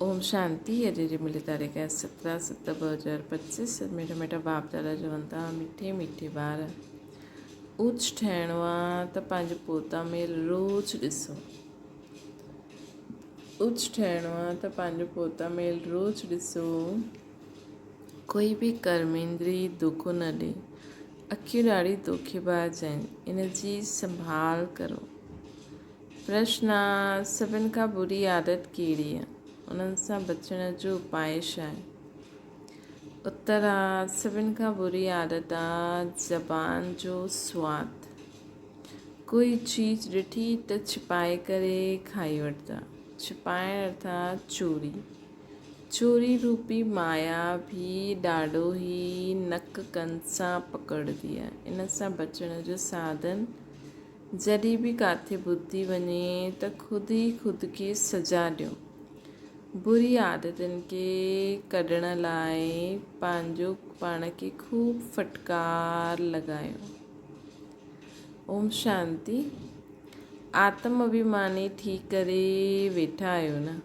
اوم شانتي اڄ جي ملي تاريخ آهي 17 7 2025 ميٺا ميٺا باپ دادا چون ٿا مٺي مٺي ٻار اوچ ٺهڻو آ ته پنهنجو پوتا ميل روز ڏسو اوچ ٺهڻو آ ته پنهنجو پوتا ميل روز ڏسو ڪوئي به ڪرميندري دوکو نه ڏي اکيون ڏاڍي دوکيباز آهن ان جي سنڀال ڪرو پرشن، سڀن کان بري عادت ڪهڙي آهي؟ انهن سان بچڻ جو اپاء ڇا آهي؟ اتر، سڀن کان بري عادت آ زبان جو سواد. ڪوئي چيز ڏٺي ته ڇپائي ڪري کائي وٺندا. ڇپائڻ ارٿات چوري. چوري روپي مايا به ڏاڍو ئي نڪ ڪن سان پڪڙندي آهي. ان سان بچڻ جو ساڌن جڏهن به ڪاٿي ٻڌي وڃي ته خود ئي خود کي سزا ڏيو. بري عادتن کي ڪڍڻ لاء پنهنجو پاڻ کي خوب ڦٽڪار لڳايو. اوم شانتي. آتم اڀيماني ٿي ڪري ويٺا آهيو نه؟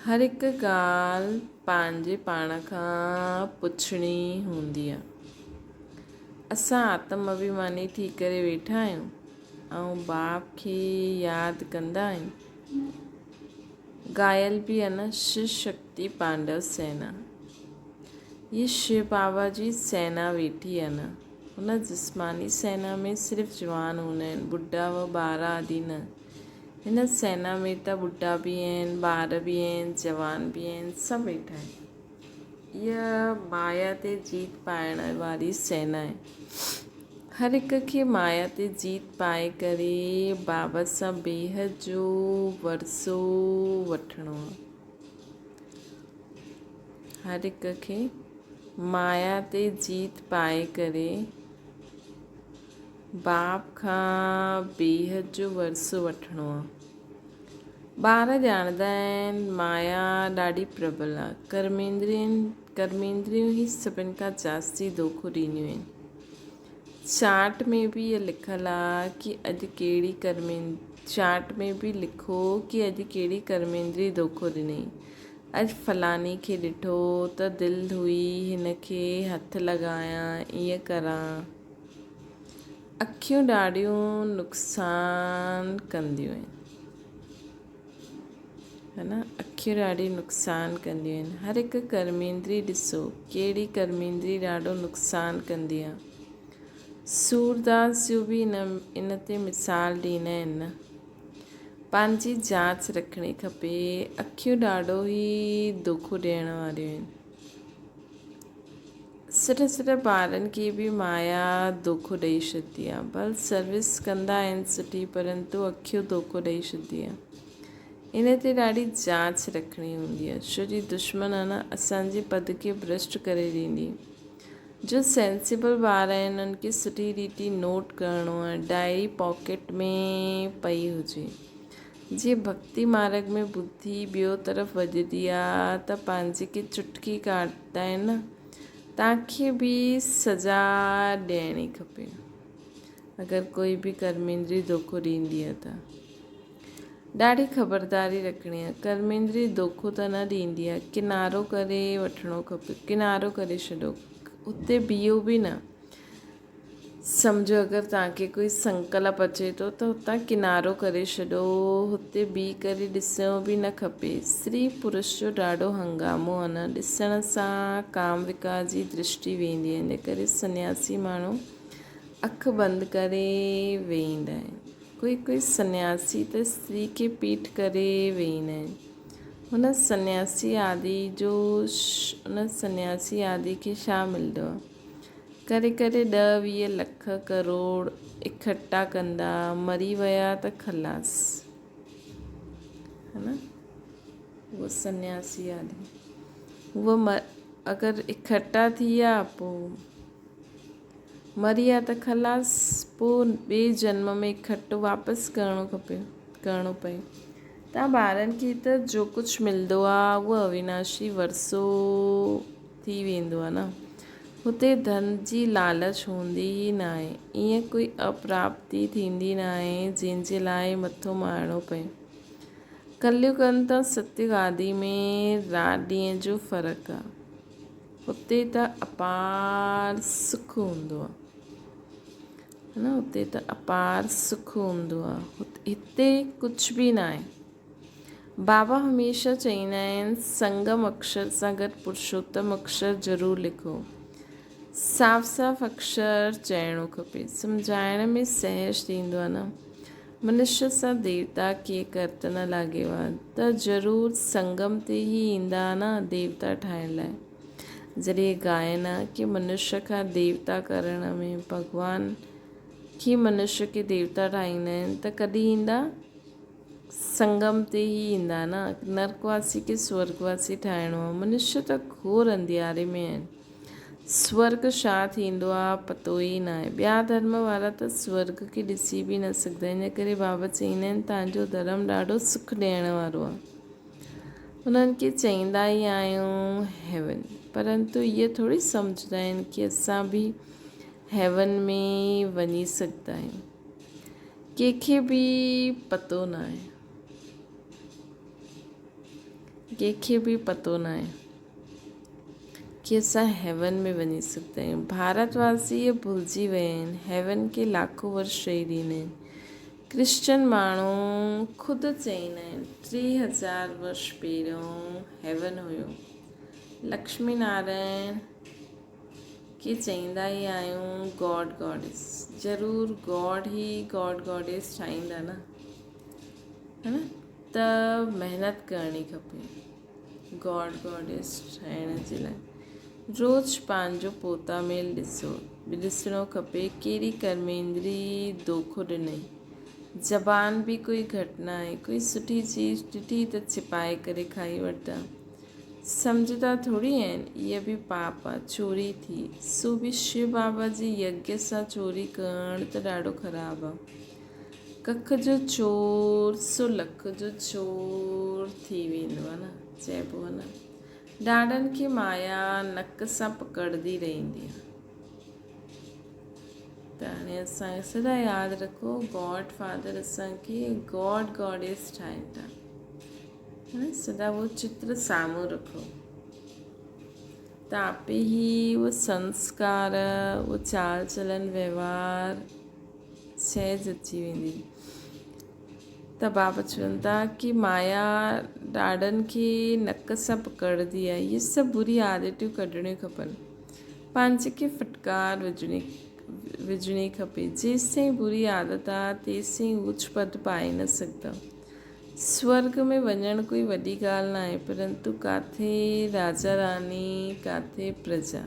هر هڪ ڳالهه پنهنجي پاڻ کان پڇڻي هوندي آهي. اسان آتم اڀيماني ٿي ڪري ويٺا آهيون ۽ باپ کي ياد ڪندا آهيون. ڳايل به آهي نه شو شڪتي پانڊو سينا. هي شو بابا جي سينا ويٺي آهي نه. هن جسماني سينا ۾ صرف جوان هوندا آهن، ٻڍا و ٻار آدي نه. هن سينا ۾ ته ٻڍا به آهن، ٻار به آهن، جوان به آهن، سڀ ويٺا آهن. اها مايا تي جيت پائڻ واري سينا آهي. هر هڪ کي مايا تي جيت پائي ڪري بابا سان بيحد جو ورثو وٺڻو آهي. هر هڪ کي مايا تي جيت پائي ڪري باپ کان بيحد جو ورثو وٺڻو آهي. ٻار ڄاڻندا آهن مايا ڏاڍي پربل آهي. ڪرميندرين ڪرميندريون ئي سڀن کان جاستي دوکو ڏينديون آهن. چارٽ ۾ به اهو لکيل آهي ڪي اڄ ڪهڙي ڪرمين چارٽ ۾ به لکو ڪي اڄ ڪهڙي ڪرميندري دوکو ڏنئي. اڄ فلاني کي ڏٺو ته دل هئي هن کي هٿ لڳايان ائين ڪران. اکيون ڏاڍيون نقصان ڪنديون آهن ها نه اکيون ڏاڍي نقصان ڪنديون آهن هر هڪ ڪرميندري ڏسو ڪهڙي ڪرميندري ڏاڍو نقصان ڪندي آهي سورداس جو به ان ان تي مثال ڏيندا آهن نه پنهنجي جاچ رکڻي کپي اکيون ڏاڍو ئي دوکو ڏيڻ واريون آهن سٺا سٺا ٻارن کي به مايا دوکو ڏئي ڇڏندي آ. ڀل سروس ڪندا آهن سٺي پرنتو اکيون دوکو ڏئي ڇڏندي آ. ان تي ڏاڍي جاچ رکڻي هوندي آ ڇو جي دشمن آ نه اسان جي پد کي ڀرشٽ ڪري ڏيندي. جو سينسيبل ٻار آهن انهن کي سٺي ريتي نوٽ ڪرڻو آ ڊائري پاڪيٽ ۾ پئي هجي. جي ڀڳتي مارڳ ۾ ٻڌي ٻيو طرف وڄندي آ ته پنهنجي کي چٽڪي ڪاٽدا آهن نه تانکي به سزا ڏيڻي کپي اگر ڪوئي به ڪرميندري دوکو ڏيندي آ ته ڏاڍي خبرداري رکڻي آ ڪرميندري دوکو ته نه ڏيندي آ ڪنارو ڪري وٺڻو کپي ڪنارو ڪري ڇڏو اتي بيهو به نه سمجهو اگر توهان کي ڪوئي سنڪلپ اچي ٿو ته اتان ڪنارو ڪري ڇڏو، هتي بيهي ڪري ڏسڻو به نه کپي. استري پرش جو ڏاڍو هنگامو آهي نه، ڏسڻ سان ڪام وڪار جي درشٽي ويندي آهي، ان ڪري سنياسي ماڻهو اک بند ڪري ويهندا آهن. ڪوئي ڪوئي سنياسي ته استري کي پيٺ ڪري ويهندا آهن. هن سنياسي آدي جو ان سنياسي آدي کي ڇا ملندو آهي؟ ڪري ڪري ڏهه 20 لک ڪروڙ اڪٺا ڪندا مري ويا ته خلاص ها نه اهو سنياسي آدي اهو اگر اڪٺا ٿي ويا پوء مري ويا ته خلاص پوء ٻئي جنم ۾ اڪٺو واپس ڪرڻو کپي ڪرڻو پئي تان ٻارن کي ته جو ڪجهه ملندو آهي اهو اويناشي ورثو ٿي ويندو آهي نه. هتي ڌن جي لالچ هوندي ئي ناهي. ائين ڪوئي اپراپتي ٿيندي ناهي جنهن جي لاء مٿو مارڻو پئي. ڪليگ انت ۽ ستيگ آدي ۾ رات ڏينهن جو فرق آ. اتي ته اپار سک هوندو آ. نه اتي ته اپار سک هوندو آ. هتي ڪجهه به ناهي. بابا هميشه چئيندا آهن سنگم اڪشر سان گڏ پرشوتم اڪشر ضرور لکو. صاف صاف اڪشر چئڻو کپي. سمجهائڻ ۾ سهج ٿيندو آ نه. منشيء سان ديوتا ڪي ڪرت نه لاڳيو آ ته ضرور سنگم تي ئي ايندا نه ديوتا ٺاهڻ لاء. جڏهن ڳائن آ ڪي منشيء کان ديوتا ڪرڻ ۾ ڀڳوان کي منشيء کي ديوتا ٺاهيندا آهن ته ڪڏهن ايندا؟ سنگم تي ئي ايندا نه. نرڪواسي کي سورڳواسي ٺاهڻو آ. منشيء ته گهور انڌياري ۾ آهن. سورڳ ڇا ٿيندو آ پتو ئي ناهي. ٻيا ڌرم وارا ته سورڳ کي ڏسي به نه سگهندا آهن. ان ڪري بابا چئيندا آهن توهان جو ڌرم ڏاڍو سک ڏيڻ وارو آ. انهن کي چئيندا ئي آهيون هيون پرنتو اهي ٿوري سمجهندا آهن ڪي اسان به هيون ۾ وڃي سگهندا آهيون. ڪنهن کي به پتو ناهي. ڪنهن کي به پتو ناهي. ڪي اسان هيون ۾ وڃي سگهندا آهيون. ڀارت واسي اهي ڀلجي ويا آهن. هيون کي لاکو ورش چئي ڏيندا آهن. ڪرسچن ماڻهو خود چئيندا آهن 3000 ورش پهريون هيون هيو. لڪشمي نارائڻ کي چئيندا ئي آهيون گاڊ گاڊيس. ضرور گاڊ ئي گاڊ گاڊيس ٺاهيندا نه. ها نه ته محنت ڪرڻي کپي. گاڊ گاڊيس ٺاهڻ جي لاء روز پنهنجو پوتا ميل ڏسو ڏسڻو کپي ڪهڙي ڪرميندري دوکو ڏنئي زبان به ڪوئي گهٽ نه آهي ڪوئي سٺي چيز ڏٺي ته ڇپائي ڪري کائي ورتا سمجهدا ٿوري آهن اها به پاپ آ چوري ٿي سو به شو بابا جي يگيه سان چوري ڪرڻ ته ڏاڍو خراب آ. ڪک جو چور سو لک جو چور ٿي ويندو آهي نه چئبو آهي نه ڏاڍن کي مايا نڪ سان پڪڙندي رهندي آهي ته هاڻي اسان کي سدا ياد رکو گاڊ فادر اسان کي گاڊ گاڊيس ٺاهين ٿا سدا اهو چتر سامهون رکو ته آپي هي اهو سنسڪار اهو چال چلن وهنوار سهج اچي ويندي ته بابا چون ٿا ڪي مايا ڏاڍن کي نڪ سان پڪڙندي آهي اهي سڀ بري عادتون ڪڍڻيون کپن پنهنجي کي ڦٽڪار وجهڻي وجهڻي کپي جيستائين بري عادت آ تيستائين اوچ پد پائي نه سگهندا سورگ ۾ وڃڻ ڪوئي وڏي ڳالهه ناهي پرنتو ڪاٿي راجا راني ڪاٿي پرجا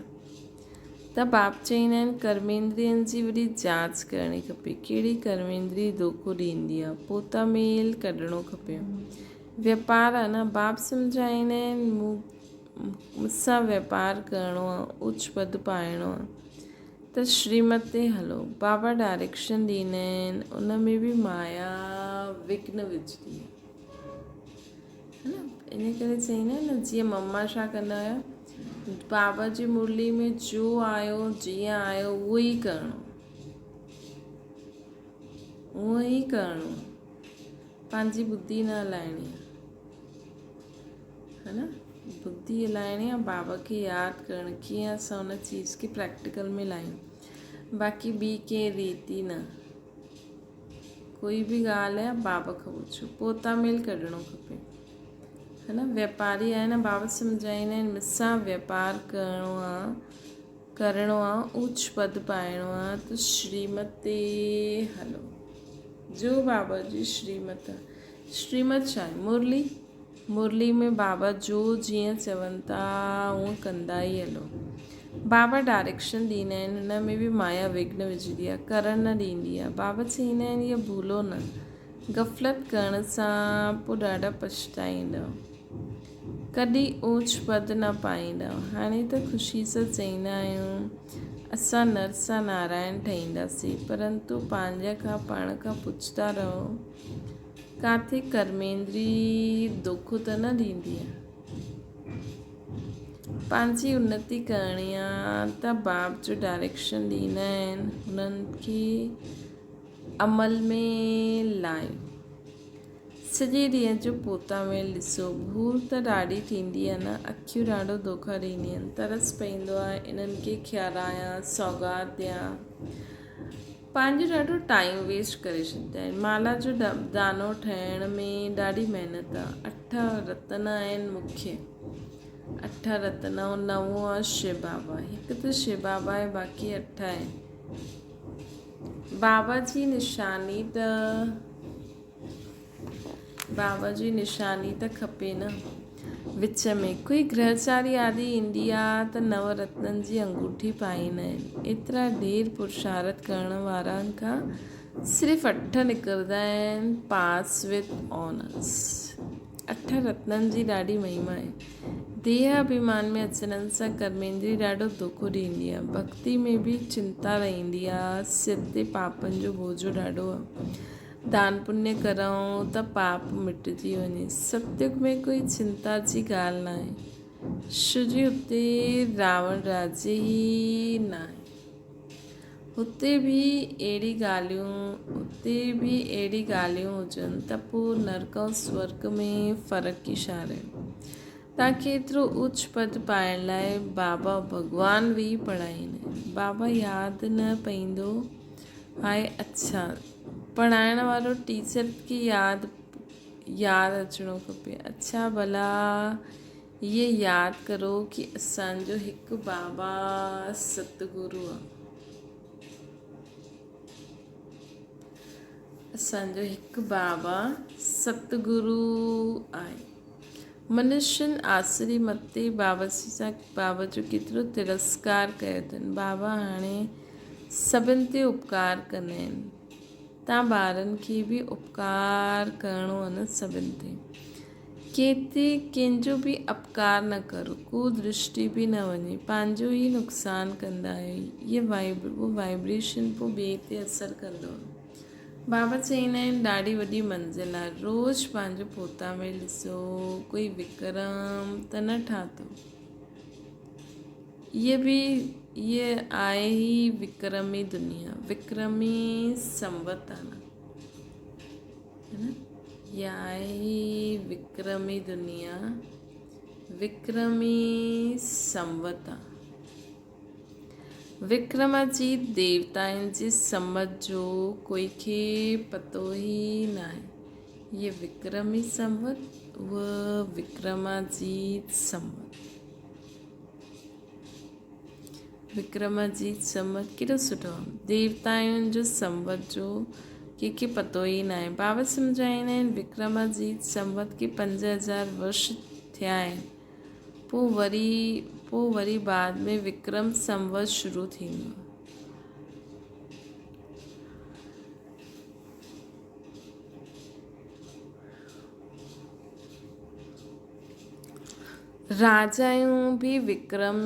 ته باپ چئيندا آهن ڪرميندرين جي وڏي جاچ ڪرڻي کپي، ڪهڙي ڪرميندري دوکو ڏيندي آ، پوتا ميل ڪڍڻو کپي. ويپار آ نه، باپ سمجهائيندا آهن مون سان ويپار ڪرڻو آ، اوچ پد پائڻو آ ته شريمت تي هلو. بابا ڊائريڪشن ڏيندا آهن، ان ۾ به مايا وگهن وجهندي آ. ان ڪري چئيندا آهن نه جيئن مما ڇا ڪندا هيا بابا جي مرلي ۾ جو آيو جيئن آيو اهو ئي ڪرڻو اهو ئي ڪرڻو پنهنجي ٻڌي نه هلائڻي آهي نه ٻڌي هلائڻي آهي بابا کي ياد ڪرڻ ڪيئن اسان ان چيز کي پريڪٽيڪل ۾ لايون باقي ٻي ڪنهن ريت ئي نه ڪوئي به ڳالهه آهي بابا کان پڇو پوتا ميل ڪڍڻو کپي ها نه ويپاري آهي نه بابا سمجهائيندا آهن مسان ويپار ڪرڻو آ ڪرڻو آ اوچ پد پائڻو آ ته شريمت تي هلو جو بابا جي شريمت شريمت ڇا آهي مرلي مرلي ۾ بابا جو جيئن چون ٿا اونئن ڪندا ئي هلو. بابا ڊائريڪشن ڏيندا آهن هن ۾ به مايا وگهن وجهندي آهي ڪرڻ نه ڏيندي آهي. بابا چئيندا آهن اها ڀولو نه غفلت ڪرڻ سان پوء ڏاڍا پڇتائيندؤ. ڪڏهن اوچ پد نه پائيندؤ. هاڻي ته خوشي سان چئيندا آهيون اسان نر سان نارائڻ ٺهينداسين پرنتو پنهنجا کان پاڻ کان پڇندا رهو. ڪاٿي ڪرميندري دوکو ته نه ڏيندي آ. پنهنجي انتي ڪرڻي آ ته باپ جو ڊائريڪشن ڏيندا آهن انهن کي عمل ۾ لايو. سڄي ڏينهن جو پوتا ويل ڏسو. ڀور ته ڏاڍي ٿيندي آ نه، اکيون ڏاڍو دوکا ڏينديون آهن. ترس پئيندو آهي انهن کي کيارايان، سوغات ڏيان. پنهنجو ڏاڍو ٽائيم ويسٽ ڪري ڇڏيندا آهن. مالا جو دانو ٺهڻ ۾ ڏاڍي محنت آ. اٺ رتن آهن مکيه. اٺ رتن ۽ نوون آ شو بابا. هڪ ته شو بابا آهي باقي اٺ آهن. بابا جي نشاني ته بابا جي نشاني ته کپي نه. وچ ۾ ڪوئي گرهچاري آدي ايندي آ ته نو رتنن جي انگوٺي پائيندا آهن. ايترا ڍير پرشارٿ ڪرڻ وارن کان صرف اٺ نڪرندا آهن پاس وٿ آنرس. اٺ رتنن جي ڏاڍي مهما آهي. ديهه اڀيمان ۾ اچڻ سان ڪرميندري ڏاڍو دوکو ڏيندي آ. ڀڳتي ۾ به چنتا رهندي آ. سر تي پاپن جو بوجهو ڏاڍو آ. دان پڃ ڪرئون ته پاپ مٽجي وڃي. ستيگ ۾ ڪوئي چنتا جي ڳالهه ناهي. شو جي اتي راوڻ راجيه ئي ناهي. هتي به اهڙي ڳالهيون اتي به اهڙي ڳالهيون هجن ته پوء نرڪ ۽ سورڳ ۾ فرق ئي ڇا رهيو. توهان کي ايترو اوچ پد پائڻ لاء بابا ڀڳوان ويهي پڙهائين. بابا ياد نه پئيندو آهي اڇا پڙهائڻ وارو ٽيچر کي ياد ياد اچڻو کپي اڇا ڀلا هيء ياد ڪرو ڪي اسان جو هڪ بابا ستگرو آ اسان جو هڪ بابا ستگرو آهي. منشين آسري متي بابا سان بابا جو ڪيترو ترسڪار ڪيو اٿن. بابا هاڻي سڀن تي اپڪار ڪندا آهن. تان ٻارن کي به اپڪار ڪرڻو آهي نه سڀن تي. ڪنهن تي ڪنهن جو به اپڪار نه ڪرو. ڪو درشٽي به نه وڃي. پنهنجو ئي نقصان ڪندا آهيو. اهو وائبريشن پوء ٻئي تي اثر ڪندو آهي. بابا چئيندا آهن ڏاڍي وڏي منزل آ روز پنهنجو پوتا ۾ ڏسو ڪوئي وڪرم ته نه ٺاتو اهي به اهي آهي ئي وڪرمي دنيا وڪرمي سنبت آ نه اها آهي ئي وڪرمي دنيا وڪرمي سنبت آ. وڪرماجيت ديوتائن جي سنبت جو ڪوئي کي پتو ئي ناهي. هيء وڪرمي سنبت، اها وڪرماجيت سنبت. وڪرماجيت سنبت ڪيڏو سٺو آهي. ديوتائن جو سنبت جو ڪنهن کي پتو ئي ناهي. بابا سمجهائيندا آهن وڪرماجيت سنبت کي 5000 ورش ٿيا آهن. پوء وري پوء وري بعد ۾ وڪرم سنوت شروع ٿيندو. راجائون به وڪرم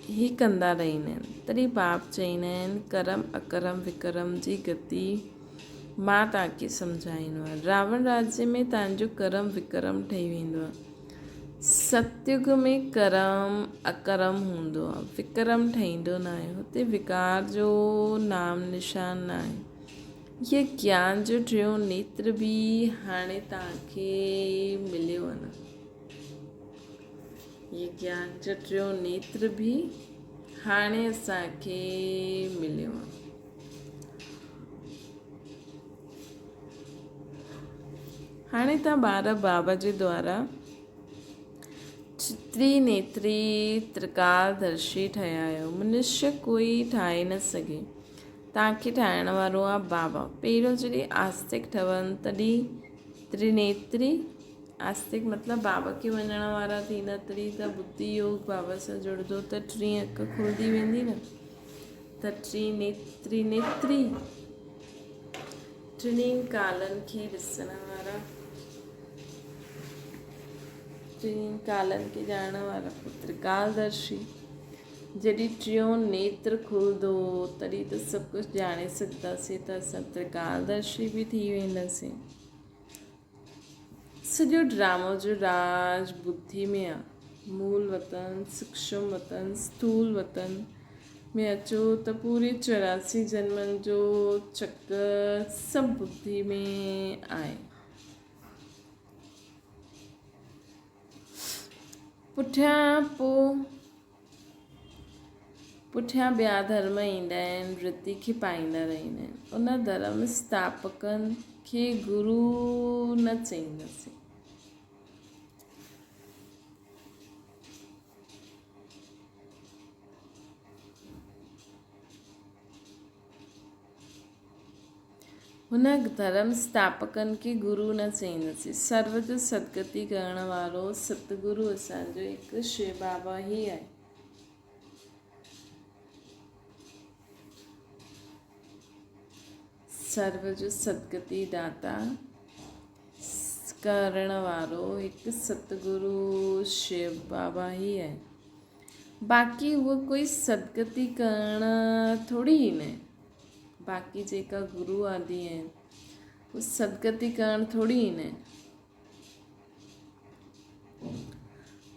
ئي ڪندا رهندا آهن. تڏهن باپ چئيندا آهن ڪرم اڪرم وڪرم جي گتي مان توهان کي سمجهائيندو آهيان. راوڻ راجيه ۾ توهان جو ڪرم وڪرم ٺهي ويندو آهي. ستيگ ۾ ڪرم اڪرم هوندو آهي، وڪرم ٺهيندو ناهي. هتي وڪار جو نام نشان ناهي. هيء گيان جو ٽيون نيتر به هاڻي توهان کي مليو آهي نه. هيء گيان جو ٽيون نيتر به هاڻي اسان کي مليو آهي. هاڻي توهان ٻار بابا جي دوارا چتري نيتري ترڪال درشي ٺهيا آهيو. منشيه ڪوئي ٺاهي نه سگهي. توهان کي ٺاهڻ وارو آ بابا. پهريون جڏهن آستڪ ٺهن تڏهن ترنيتري آستڪ مطلب بابا کي مڃڻ وارا ٿيندا تڏهن ته ٻڌي يوگ بابا سان جڙندو ته ٽين اک کلندي ويندي نه. ته ترنيتري ٽنهي ڪالن کي ڏسڻ وارا، ٽنهي ڪالن کي ڄاڻڻ وارا پوء ترڪالدرشي. جڏهن ٽيون نيتر کلندو تڏهن ته سڀ ڪجهه ڄاڻي سگهنداسين ته اسان ترڪالدرشي به ٿي وينداسين. سڄو ڊرامو جو راز ٻڌي ۾ آ. مول وطن، سوڪشم وطن، اسٿول وطن ۾ اچو ته پوري 84 جنمن جو چڪر سڀ ٻڌي ۾ آهي. پٺيان پوء پٺيان ٻيا ڌرم ايندا آهن، ورتي کي پائيندا رهندا آهن. ان ڌرم اسٿاپڪن کي گرو نه چئينداسين. هن ڌرم اسٿاپڪن کي گرو نه چئينداسين. سرو جو سدگتي ڪرڻ وارو ستگرو اسان جو هڪ شو بابا ئي آهي. سرو جو سدگتي داتا ڪرڻ وارو هڪ ستگرو شو بابا ئي آهي. باقي هو ڪوئي سدگتي ڪرڻ ٿوري ايندا آهن. باقي جيڪا گرو آدي آهن هو سدگتي ڪرڻ ٿوري ايندا آهن.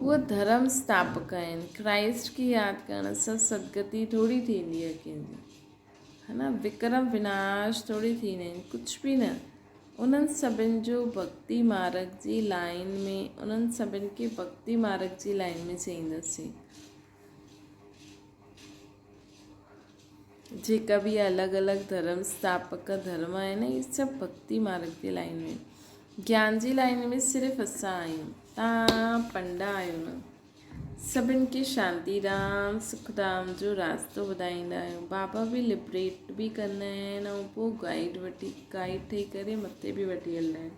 هو ڌرم اسٿاپڪ آهن. ڪرائسٽ کي ياد ڪرڻ سان سدگتي ٿوري ٿيندي آهي ڪنهن جي. ها نه وڪرم وناش ٿوري ٿيندا آهن. ڪجهه به نه. انهن سڀن جو ڀڳتي مارگ جي لائين ۾ انهن سڀن کي ڀڳتي مارگ جي لائين ۾ چئينداسين. جيڪا به الڳ الڳ ڌرم اسٿاپڪ ڌرم آهن اهي سڀ ڀڳتي مارگ جي لائين ۾ گيان جي لائين ۾ صرف اسان آهيون تان پنڊا آهيو نه سڀن کي شانتي ڌام سک ڌام جو راستو ٻڌائيندا آهيون بابا به لبريٽ به ڪندا آهن ۽ پوء گائيڊ وٺي گائيڊ ٺهي ڪري مٿي به وٺي هلندا آهن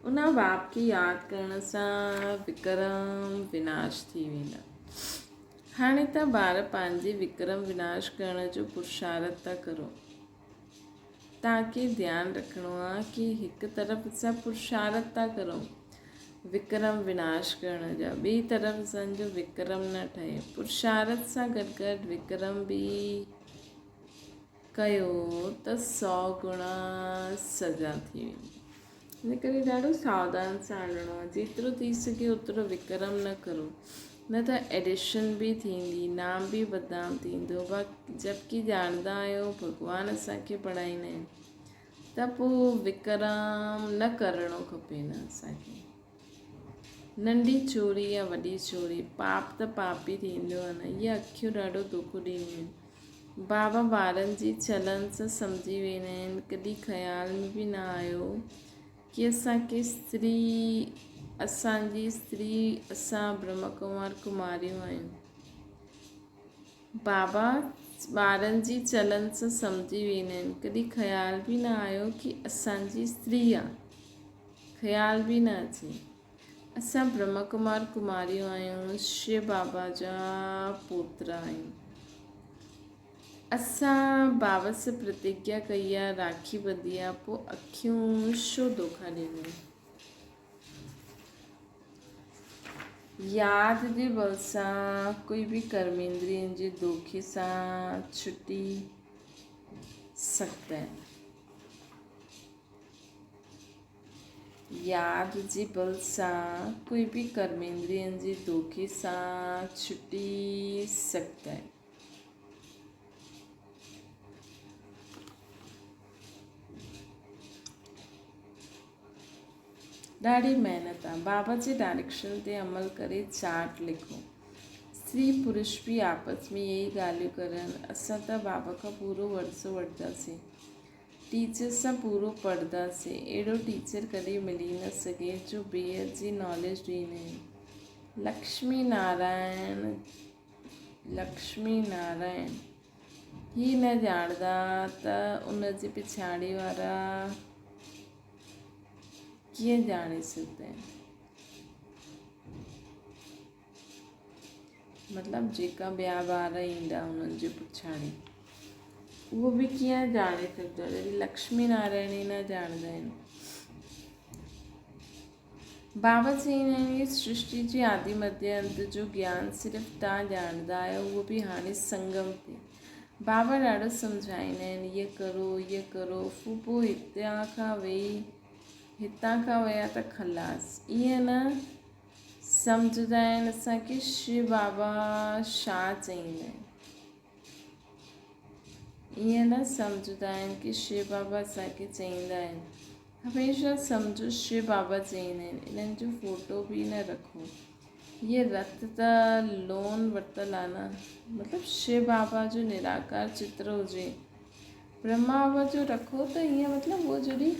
ان باپ کي ياد ڪرڻ سان وڪرم وناش ٿي ويندا هاڻي ته ٻار پنهنجي وڪرم وناش ڪرڻ جو پرشارٿ ٿا ڪرو. توهان کي ڌيان رکڻو آهي ڪي هڪ طرف اسان پرشارٿ ٿا ڪرون وڪرم وناش ڪرڻ جا ٻي طرف اسان جو وڪرم نه ٺهي. پرشارٿ سان گڏ گڏ وڪرم به ڪيو ته سو گڻا سزا ٿي ويندي. ان ڪري ڏاڍو ساوڌان سان هلڻو آهي. جيترو ٿي سگهي اوترو وڪرم نه ڪرو نه ته ايڊيشن به ٿيندي، نام به بدنام ٿيندو. جبڪه ڄاڻندا آهيو ڀڳوان اسان کي پڙهائيندا آهن ته پوء وڪرم نه ڪرڻو کپي نه اسان کي. ننڍي چوري يا وڏي چوري، پاپ ته پاپ ئي ٿيندو آهي نه. اهي اکيون ڏاڍو دوکو ڏينديون آهن. بابا ٻارن جي چلن سان سمجهي ويندا آهن. ڪڏهن خيال ۾ به نه آيو ڪي اسان کي استري، اسان جي استري، اسان برهما ڪمار ڪماريون آهيون. بابا ٻارن جي چلن سان سمجهي ويندا آهن. ڪڏهن خيال به نه آيو ڪي اسان جي استري آ. خيال به نه اچي. اسان برهما ڪمار ڪماريون آهيون، شو بابا جا پوترا آهيون. اسان بابا سان پرتگيا ڪئي آ، راکي ٻڌي آ، پوء اکيون ڇو دوکا ڏينديون؟ ياد جي بل سان ڪوئي به ڪرميندرين جي دوکي سان ڇٽي سگهندا آهن. ياد جي بل سان ڪوئي به ڪرميندرين جي دوکي سان ڇٽي سگهندا آهن. ڏاڍي محنت آ. بابا جي ڊائريڪشن تي عمل ڪري چارٽ لکو. استري پرش به آپس ۾ اهي ئي ڳالهيون ڪرن. اسان ته بابا کان پورو ورثو وٺنداسين. ٽيچر سان پورو پڙهنداسين. اهڙو ٽيچر ڪڏهن ملي نه سگهي جو بيحد جي ناليج ڏيندي. لڪشمي نارائڻ لڪشمي نارائڻ هي نه ڄاڻندا ته ان جي پڇاڙي وارا ڪيئن ڄاڻي سگهندا آهن. مطلب جيڪا ٻيا ٻار ايندا انهن جي پڇاڙي اهو به ڪيئن ڄاڻي سگهندو آهي جڏهن لڪشمي نارائڻ ئي نه ڄاڻندا آهن. بابا چئيندا آهن هي سرشٽي جي آدي مڌيه انت جو گيان صرف توهان ڄاڻندا آهيو اهو به هاڻي سنگم تي. بابا ڏاڍو سمجهائيندا آهن هيء ڪرو هيء ڪرو ڦوڦو هتان کان ويئي هتان کان ويا ته خلاص ائين نه سمجهندا آهن اسان کي شو بابا ڇا چئيندا آهن. ائين نه سمجهندا آهن ڪي شو بابا اسان کي چئيندا آهن. هميشه سمجهو شو بابا چئيندا آهن. انهن جو فوٽو به نه رکو. هيء رت ته لون ورتل آ نه. مطلب شو بابا جو نراڪار چتر هجي. برهما بابا جو رکو ته ائين مطلب اهو جڏهن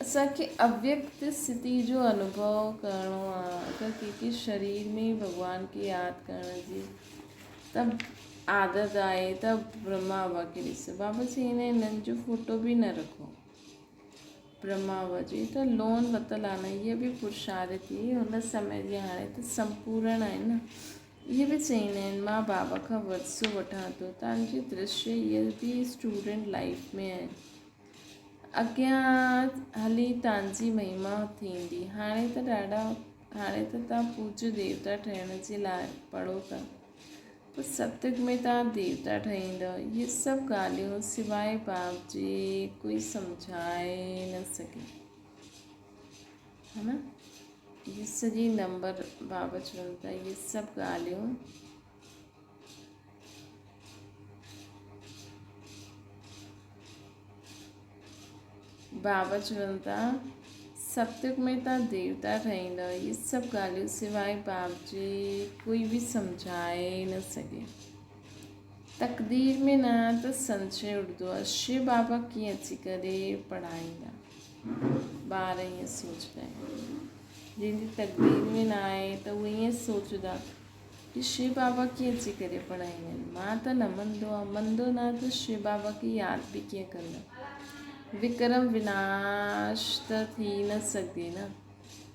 اسان کي اويڪت اسٿتي جو انوڀو ڪرڻو آ اگر ڪنهن کي شرير ۾ ئي ڀڳوان کي ياد ڪرڻ جي ته عادت آهي ته برهما بابا کي ڏسو. بابا چئيندا آهن هنن جو فوٽو به نه رکو. برهما بابا جي ته لون ورتل آ نه اهي به پرشارٿ ئي هن سمي جي هاڻي ته سمپورڻ آهن نه. اهي به چئيندا آهن مان بابا کان ورثو وٺان ٿو تان جي درشيه اهي به اسٽوڊنٽ لائيف ۾ آهن اڳيان هلي تان جي مهما ٿيندي هاڻي ته ڏاڍا هاڻي ته تان پوجيه ديوتا ٺهڻ جي لاء پڙهو ٿا پوء ستيگ ۾ تان ديوتا ٺهيندؤ اهي سڀ ڳالهيون سواء باب جي ڪوئي سمجهائي نه سگهي ها نه اهي سڄي نمبر بابت چون ٿا اهي سڀ ڳالهيون بابا چون ٿا ستيگ ۾ تان ديوتا ٺهيندا اهي سڀ ڳالهيون سواء باب جي ڪوئي به سمجهائي نه سگهي تقدير ۾ نه ته سنشي اڙدو آهي شو بابا ڪيئن اچي ڪري پڙهائيندا ٻار ائين سوچدا آهن. جنهن جي تقدير ۾ نه آهي ته هو ائين سوچدا ڪي شو بابا ڪيئن اچي ڪري پڙهائيندا آهن. مان ته نه مندو آهيان. مندو نه ته شو بابا کي ياد به ڪيئن ڪندا. وڪرم وناش ته ٿي نه سگهي نه.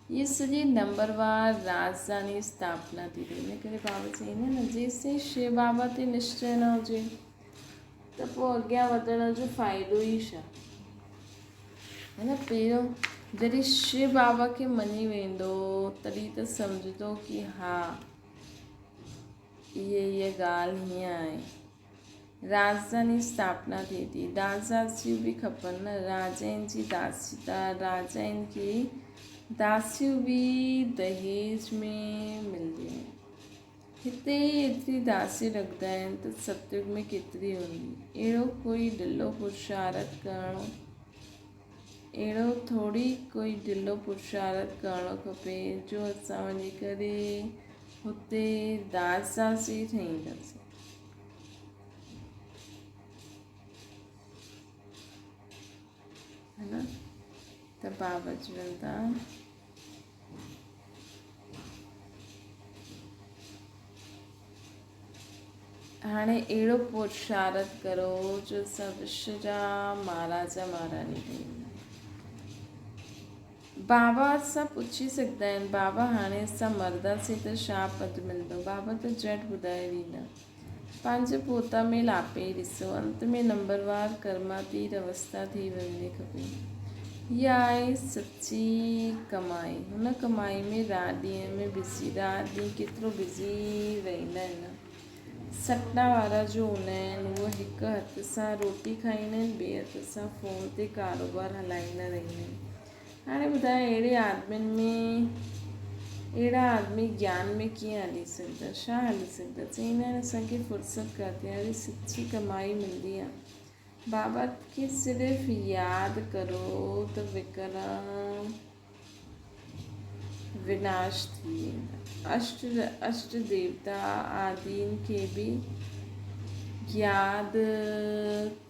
هيء سڄي نمبروار راڄڌاني اسٿاپنا ٿي ٿئي. ان ڪري بابا چئيندا آهن نه جيستائين شو بابا تي نشچي نه هجي ته پوء اڳيان وڌڻ جو فائدو ئي ڇا؟ هي نه پهريون جڏهن شو بابا کي مڃي ويندو تڏهن ته سمجهندو ڪي ها اهي هيء ڳالهه هيئن آهي. راڄڌاني اسٿاپنا ٿئي ٿي. داس داسيون به کپن نه. راجائن جي داسي ته راجائن کي داسيون به دهيج ۾ ملنديون آهن. هتي ئي ايتري داسي رکندا آهن ته ستيگ ۾ ڪيتري هوندي. اهڙو ڪوئي ڍلو پرشارٿ ڪرڻو اهڙو ٿوري ڪوئي ڍلو پرشارٿ ڪرڻو کپي جو اسان وڃي ڪري هتي داس داسي ٺهينداسين. ها نه ته بابا چون ٿا. هاڻي اهڙو پرشارٿ ڪرو جو اسان وشو جا مهاراجا مهاراڻي ٺهي وڃون. بابا اسان پڇي سگهندا آهن بابا هاڻي اسان مرنداسين ته ڇا پد ملندو؟ بابا ته جهٽ ٻڌائي ڏيندا. پنهنجي پوتا ۾ لاپي ڏسو. انت ۾ نمبروار ڪرماتيت اوستا ٿي وڃڻي کپي. هيء آهي سچي ڪمائي. هن ڪمائي ۾ رات ڏينهن ۾ بزي، رات ڏينهن ڪيترو بزي رهندا آهن نه. سٽنا وارا جو هوندا آهن، اهي هڪ هٿ سان روٽي کائيندا آهن، ٻئي هٿ سان فون تي ڪاروبار هلائيندا رهندا آهن. هاڻي ٻڌاء اهڙي آدمين ۾ اهڙا آدمي گيان ۾ ڪيئن هلي سگهندا؟ ڇا هلي سگهندا؟ چئيندا آهن اسان کي فرصت ڪاٿي آهي، اڙي سچي ڪمائي ملندي آهي. بابا کي صرف ياد ڪرو ته وڪرم وناش ٿي ويندا. اشٽ اشٽ ديوتا آدين کي به ياد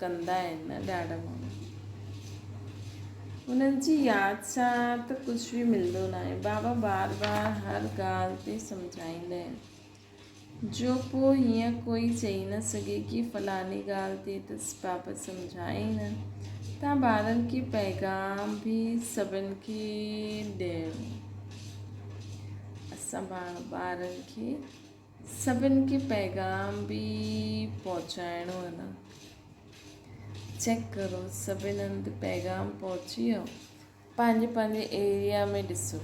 ڪندا آهن نه ڏاڍا ماڻهو. انهن جي ياد سان ته ڪجهه به ملندو ناهي. بابا بار بار هر ڳالهه تي سمجهائيندا آهن. جو پوء هيئن ڪوئي چئي نه سگهي ڪي فلاني ڳالهه تي ته بابا سمجهائي ئي نه. تان ٻارن کي پيغام به سڀن کي ڏيڻو. اسان ٻارن کي سڀن کي پيغام به پهچائڻو آهي نه. چيڪ ڪرو سڀن هنڌ پيغام پهچي ويو پنهنجي پنهنجي ايريا ۾ ڏسو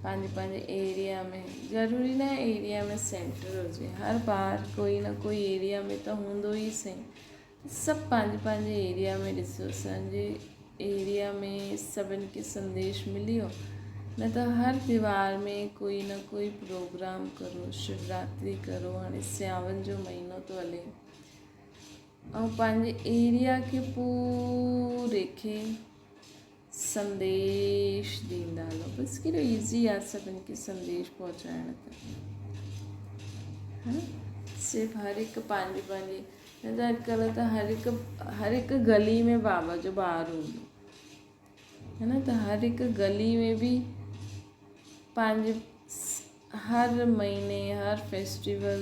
پنهنجي پنهنجي ايريا ۾ ضروري نه ايريا ۾ سينٽر هجي هر بار ڪوئي نه ڪوئي ايريا ۾ ته هوندو ئي سهي سڀ پنهنجي پنهنجي ايريا ۾ ڏسو اسانجي ايريا ۾ سڀن کي سنديش ملي ويو نه ته هر تيوهار ۾ ڪوئي نه ڪوئي پروگرام ڪرو شوراتري ڪرو هاڻي سياون جو مهينو ٿو هلي ۽ پنهنجي ايريا کي پوري کي سنديش ڏيندا هلو بس ڪيڏو ايزي آ سڀن کي سنديش پهچائڻ ته ها صرف هر هڪ پنهنجي پنهنجي نه ته اڄڪلهه ته هر هڪ هر هڪ گلي ۾ بابا جو ٻار هوندو هي نه ته هر هڪ گلي ۾ به پنهنجي هر مهيني هر فيسٽيول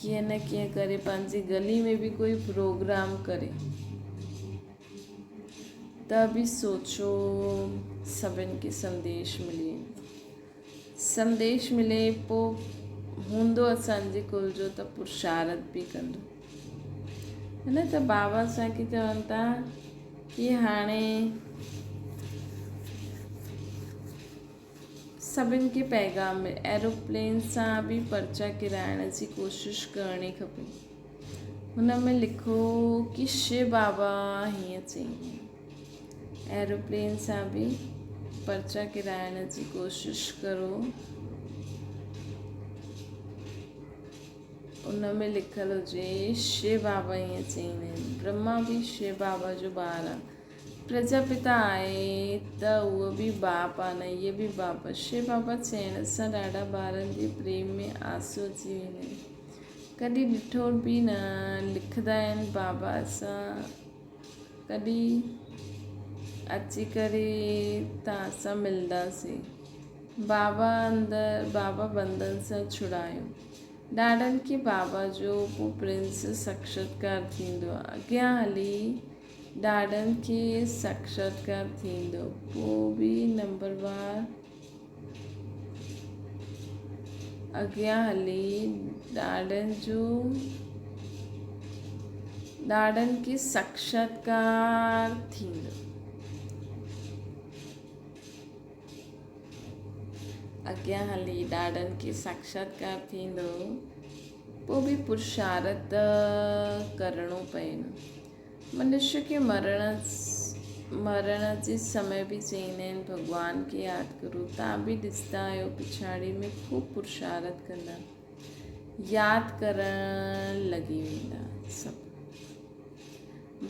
ڪيئن نه ڪيئن ڪري پنهنجي گلي ۾ به ڪوئي پروگرام ڪري ته به سوچو سڀن کي سنديش ملي ويندو. سنديش ملي پوء هوندو اسان جي ڪل جو ته پرشارت به ڪندو. هي نه ته بابا اسان کي چون ٿا ڪي هاڻي سڀن کي پيغام ايروپلين سان به پرچا ڪيرائڻ جي ڪوشش ڪرڻي کپي. هن ۾ لکو ڪي شو بابا هيئن چئين. ايروپلين سان به پرچا ڪيرائڻ جي ڪوشش ڪرو. ان ۾ لکيل هجي شو بابا هيئن چئين. برهما به شو بابا جو ٻار آ. پرجاپتا آهي ته اهو به باپ آ نه هيء به باپ آ. شو بابا چئڻ سان ڏاڍا ٻارن جي پريم ۾ آنسو اچي ويندا آهن. ڪڏهن ڏٺو به نه لکندا آهن بابا اسان ڪڏهن اچي ڪري توهان سان ملنداسين. بابا اندر بابا بندن سان ڇڙايو. ڏاڏن کي بابا جو پوء پرنس ساڪشاتڪار ٿيندو آ. اڳيان هلي ڏاڏن کي ساڪشاتڪار ٿيندو پوء به نمبر وار اڳيان هلي ڏاڏن جو ڏاڏن کي ساڪشاتڪار ٿيندو. اڳيان هلي ڏاڏن کي ساڪشاتڪار ٿيندو پوء به پرشارت ڪرڻو پئين. منشيه کي مرڻ مرڻ جي سمي به چئيندا آهن ڀڳوان کي ياد ڪرو تان به ڏسندا آهيو پڇاڙي ۾ خوب پرشارت ڪندا ياد ڪرڻ لڳي ويندا سڀ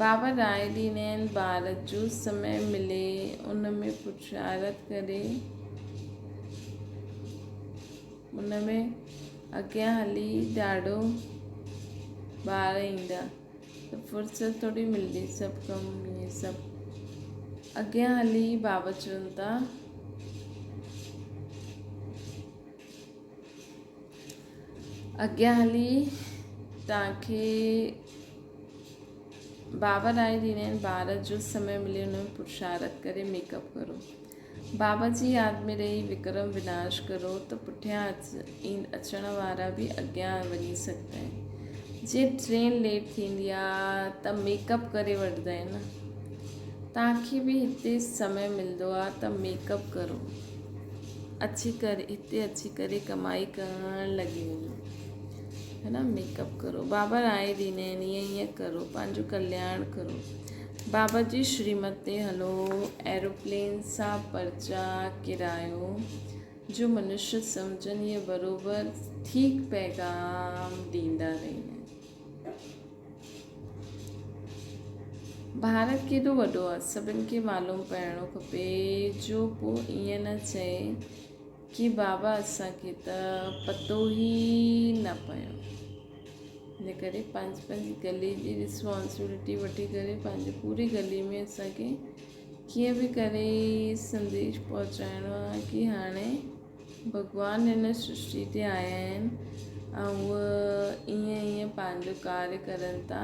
بابا راء ڏيندا آهن ٻار جو سمي ملي ان ۾ پرشارت ڪري ان ۾ اڳيان هلي ڏاڍو ٻار ايندا ته فرصت ٿوري ملندي سڀ ڪم اهي سڀ اڳيان هلي بابا چون ٿا اڳيان هلي توهان کي بابا راء ڏيندا آهن ٻار جو سمي ملي ان ۾ پرشارت ڪري ميڪ اپ ڪرو بابا جي ياد ۾ رهي وڪرم وناش ڪرو ته پٺيان اچڻ وارا به اڳيان وڃي سگهندا آهن. جي ٽرين ليٽ ٿيندي آ ته ميڪ اپ ڪري وٺندا آهن نه. توهان کي به هتي سمي ملندو آ ته ميڪ اپ ڪرو. اچي ڪري هتي اچي ڪري ڪمائي ڪرڻ لڳي وڃو. هي نه ميڪ اپ ڪرو. بابا راء ڏيندا آهن ائين ائين ڪرو پنهنجو ڪلياڻ ڪرو. بابا جي شريمت تي هلو، ايروپلين سان پرچا ڪيرايو، جو منشيه سمجهن اهي بروبر ٺيڪ پيغام ڏيندا رهندا آهن. ڀارت ڪيڏو وڏو آهي، سڀن کي معلوم پئڻو کپي، جو پوء ائين نه چئي ڪي بابا اسان کي ته پتو ئي نه پيو. ان ڪري پنهنجي پنهنجي گلي جي رسپانسبلٽي وٺي ڪري پنهنجي پوري گلي ۾ اسان کي ڪيئن به ڪري سنديش پهچائڻو آهي ڪي هاڻي ڀڳوان هن سرشٽي تي آيا آهن ۽ هو ائين ائين پنهنجو ڪاريه ڪرن ٿا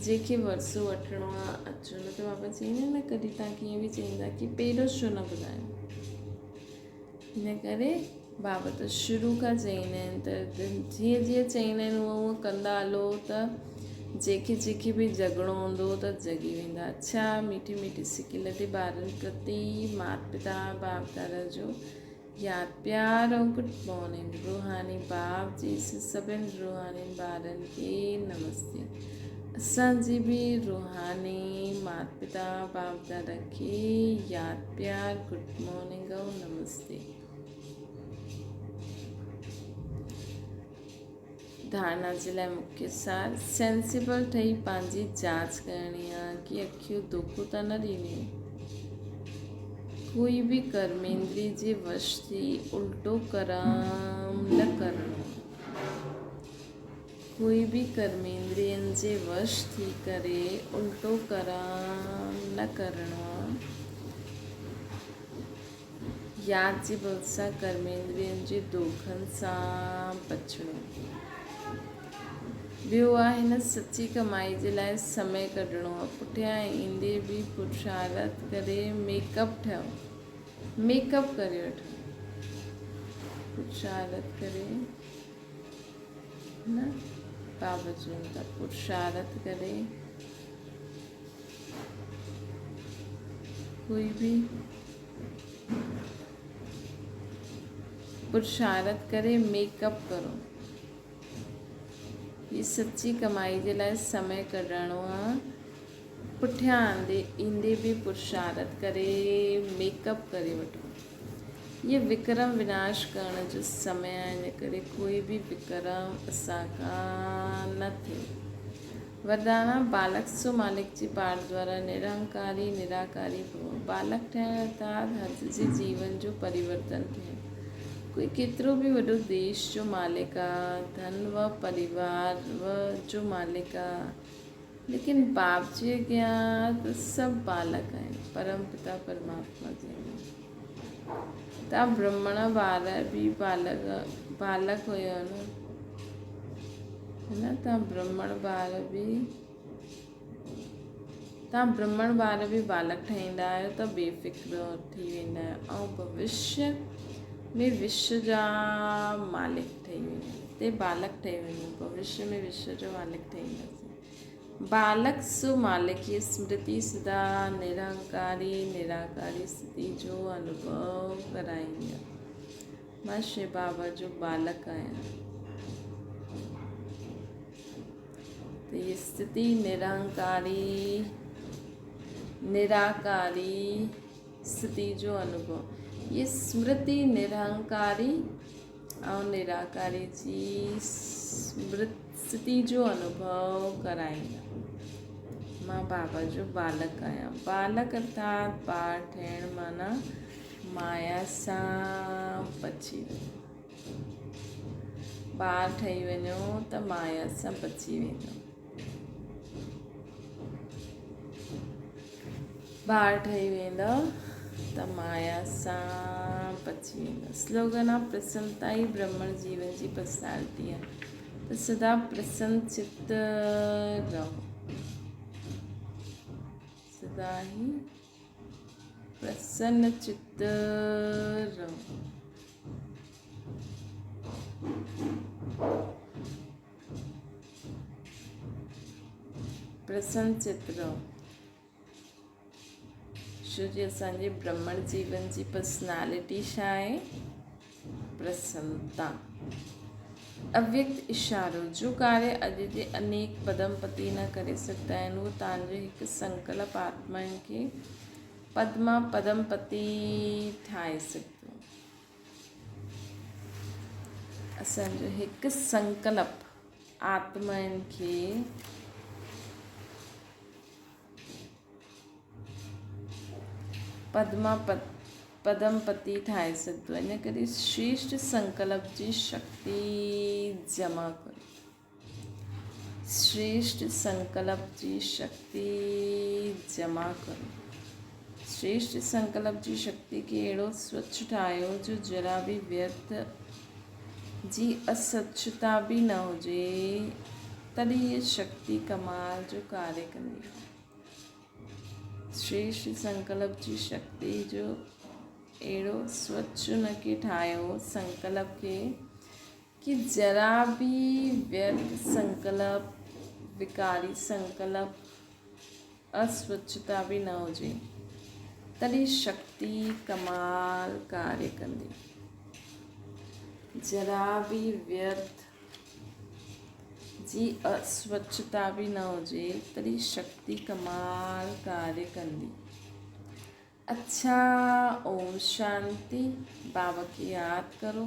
جنهنکي ورثو وٺڻو آهي اچو نه ته بابا چئيندا نه ڪڏهن تان ڪيئن به چئيندا ڪي پهريون ڇو نه ٻڌايو ان ڪري بابا ته شروع کان چئيندا آهن ته جيئن جيئن چئيندا آهن اونئن اونئن ڪندا هلو ته جيڪي جيڪي به جڳڻو هوندو ته جڳي ويندا. اڇا ميٺي ميٺي سڪي لڌي ٻارن پرتي مات پتا باپ دادا جو ياد پيار ۽ گڊ مارننگ روحاني باپ جي سڀن روحاني ٻارن کي نمستي اسان جي به روحاني مات پتا باپ دادا کي ياد پيار گڊ مارننگ ۽ نمستي. ڌارڻا جي لاء مکيه سار سينسيبل ٺهي پنهنجي جاچ ڪرڻي آ ڪي اکيون دوکو ته نه ڏينديون. ڪوئي به ڪرميندري جي وش ٿي الٽو ڪرم نه ڪرڻو. ڪوئي به ڪرميندرين جي وش ٿي ڪري الٽو ڪرم نه ڪرڻو. ياد جي بل سان ڪرميندرين جي دوکن سان بچڻو. ٻيو آ هن سچي ڪمائي جي لاء سمي ڪڍڻو آ. پٺيان ايندي به پرشارت ڪري ميڪ اپ ٺهيو. ميڪ اپ ڪري وٺو. پرشارت ڪري نه بابا چون ٿا پرشارت ڪري ڪوئي به پرشارت ڪري ميڪ اپ ڪرو. هي سچي ڪمائي جي لاء سمي ڪڍڻو آ. پٺيان آندي ايندي به پرشارت ڪري ميڪ اپ ڪري وٺو. هي وڪرم وناش ڪرڻ جو سمي آ ان ڪري ڪوئي به وڪرم اسان کان نه ٿئي. وردانا، بالڪ سو مالڪ جي پار دوارا نرهنڪاري نراڪاري ڀو. بالڪ ٺهڻ ارٿات حد جي جيون جو پريورتن ٿيڻ. ڪوئي ڪيترو به وڏو ديش جو مالڪ آ، ڌن و پريوار و جو مالڪ آ، ليڪن باپ جي اڳيان ته سڀ بالڪ آهن، پرم پتا پرماتما جي اڳيان. تان برهمڻ ٻار به بالڪ بالڪ هيو نه. نه تان برهمڻ ٻار به تان برهمڻ ٻار به بالڪ ٺهيندا آهيو ته بي فڪر ٿي ويندا آهيو ۽ ڀوشيه ۾ وشو جا مالڪ ٺهي ويندا آهيو. تي بالڪ ٺهي وڃو ڀوشيه ۾ وشو جو مالڪ ٺهي وينداسين. بالڪ سو مالڪ هي سمرتي سدا نرهنڪاري نراڪاري اسٿتي جو انوڀو ڪرائيندي آهي. مان شو بابا جو بالڪ آهيان. ته هي اسٿتي نرهنڪاري نراڪاري اسٿتي جو انوڀو. هي سمرتي نرهنڪاري ۽ نراڪاري جي اسٿتي جو انوڀو ڪرائيندا. مان بابا جو بالڪ آهيان. بالڪ ارٿات ٻار ٺهڻ معنيٰ مايا سان بچي وڃو. ٻار ٺهي وڃو ته مايا سان بچي ويندو. ٻار ٺهي ويندو ته مايا سان بچي ويندو. سلوگن آ پرسنتا ئي برهمڻ جيون جي پرسنالٽي آ ته سدا پرسن چت رهو. سدا ئي پرسن چت رهو. پرسن چت رهو. شو جي اسان جي برهمڻ جيون جي پرسنالٽي ڇا آهي؟ پرسنتا. اويڪت اشارو، جو ڪاريه اڄ جي انيڪ پدمپتي نه ڪري سگهندا آهن، اهو توهان جو هڪ سنڪلپ آتمائن کي پدما پدمپتي ٺاهي سگهندو. اسان جو هڪ سنڪلپ آتمائن کي پدما پدمپتي ٺاهي سگهندو. ان ڪري شريشٽ سنڪلپ جي شڪتي جمع ڪريو. شريشٽ سنڪلپ جي شڪتي جمع ڪريو. شريشٽ سنڪلپ جي شڪتي کي اهڙو سوڇ ٺاهيو جو ذرا به ويرٿ جي اسوڇتا به نه هجي، تڏهن هيء شڪتي ڪمال جو ڪاريه ڪندي. شريشٽ سنڪلپ جي شڪتي جو اهڙو سوڇ ان کي ٺاهيو سنڪلپ کي ڪي ذرا به ويرٿ سنڪلپ، وڪاري سنڪلپ، اسوڇتا به نه هجي، تڏهن شڪتي ڪمال ڪاريه ڪندي. ذرا به ويرٿ جي اسوڇتا به نه هجي، تڏهن شڪتي ڪمال ڪاريه ڪندي. اڇا اوم شانتي. بابا کي ياد ڪرو.